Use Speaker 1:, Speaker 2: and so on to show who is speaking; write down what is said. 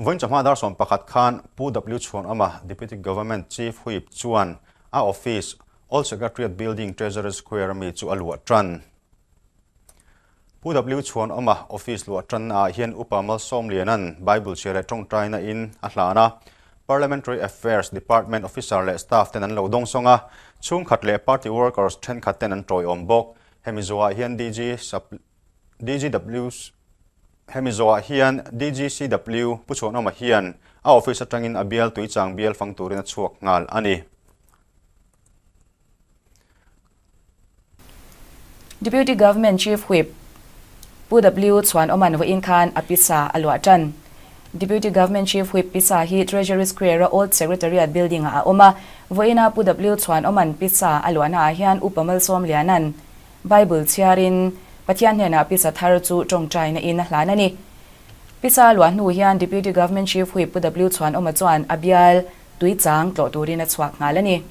Speaker 1: Vawiin chawhma dar 11 khan Pu W Chhuanawma, Deputy Government Chief Whip chuan a office, Old Secretariat Building, Treasury Square ami chu a luah tan. Pu W Chhuanawma office luah tanna ah hian Upa Malsawmliana'n Bible chhia leh tawngtaina in a hlan a, Parliamentary Affairs Department officer leh staff ten an lo dawngsawng a, chhungkhat leh party workers thenkhat ten an tawiawm bawk. Hemi zawhah hian DG DGW Hemi zawhah hian DGCW Pu Chhuanawma hian a office atangin a bial tuichang bial fang turin a chhuak nghal a ni.
Speaker 2: Deputy Government Chief Whip Pu W Chhuanawma'n vawiin khan a pisa a luah tan. Deputy Government Chief Whip pisa hi Treasury Square-a Old Secretariat Building-ah a awm a, vawiina Pu W Chhuanawma'n pisa a luahnaah hian Upa Malsawmliana'n Bible chhiarin Pathian hnenah pisa thar chu tawngtaina in a hlan a ni. Pisa a luah hnu hian Deputy Government Chief Whip Pu W Chhuanawma chuan a bial tuichang tlawh turin a chhuak nghal a ni.